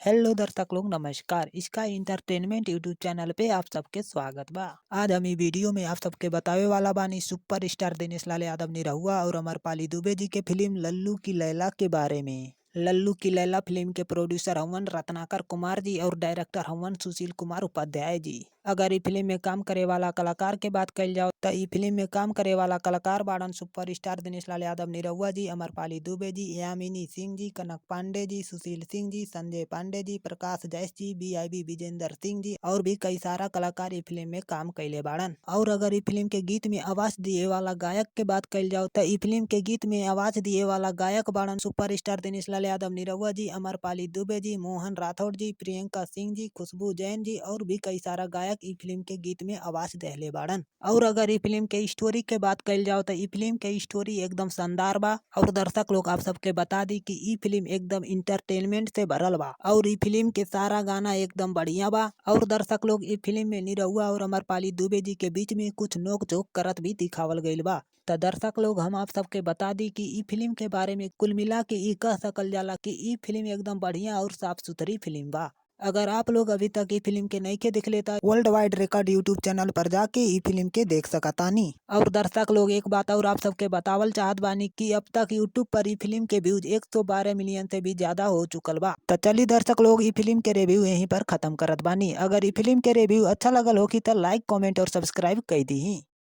Hello दर्शक लोग, नमस्कार। इसका इंटरटेनमेंट यूट्यूब चैनल पे आप सबके स्वागत बा। आज हम इ वीडियो में आप सबके बतावे वाला बानी सुपर स्टार दिनेश लाल यादव निरहुआ और अमरपाली दुबे जी के फिल्म लल्लू की लैला के बारे में। लल्लू की लैला फिल्म के प्रोड्यूसर हवन रत्नाकर कुमार जी और डायरेक्टर हवन सुशील कुमार उपाध्याय जी। अगर इ फिल्म में काम करे वाला कलाकार के बात कइल जाओ त इ फिल्म में काम करे वाला कलाकार बाड़न सुपर स्टार दिनेश लाल यादव निरहुआ जी, अमरपाली दुबे जी, यामिनी सिंह जी, कनक पांडे जी, सुशील सिंह जी, संजय पांडे जी, प्रकाश जैस जी, वी.आई.बी. विजेंद्र सिंह जी और भी कई सारा कलाकार इ फिल्म में काम कइले बाड़न। और अगर इ फिल्म के गीत में आवाज दिए वाला गायक के बात कइल जाओ त इ फिल्म के गीत में आवाज दिए वाला गायक बाड़न सुपर स्टार दिनेश लाल यादव निरहुआ जी, अमरपाली दुबे जी, मोहन राठौड़ जी, प्रियंका सिंह जी, खुशबू जैन जी और भी कई सारा गायक इ फिल्म के गीत में आवाज देहले बाड़न। और अगर इ फिल्म के स्टोरी के बात कइल जाओ त इ फिल्म के स्टोरी एकदम शानदार बा। और दर्शक लोग, आप सबके बता दी कि इ फिल्म एकदम इंटरटेनमेंट से भरल बा और इ फिल्म के सारा गाना एकदम बढ़िया बा। और दर्शक लोग, इ फिल्म में निरहुआ और अमरपाली दुबे जी के बीच में कुछ नोक झोंक करत भी दिखावल गइल बा। त दर्शक लोग, हम आप सबके बता दी कि इ फिल्म के बारे में कुल मिला के इ कह सकल जाला कि इ फिल्म एकदम बढ़िया और साफ सुथरी फिल्म बा। अगर आप लोग अभी तक इ फिल्म के नइखे देखले त world wide record YouTube channel पर जाके इ फिल्म के देख सकतानी। और दर्शक लोग, एक बात और आप सबके बतावल चाहत बानी कि अब तक यूट्यूब पर इ फिल्म के व्यूज 112 मिलियन से भी ज्यादा हो चुकल बा। त चली दर्शक लोग, इ फिल्म के रिव्यू यहीं पर खत्म करत बानी। अगर इ फिल्म के रिव्यू अच्छा लगल होखी त लाइक, कमेंट और सब्सक्राइब कई दीही।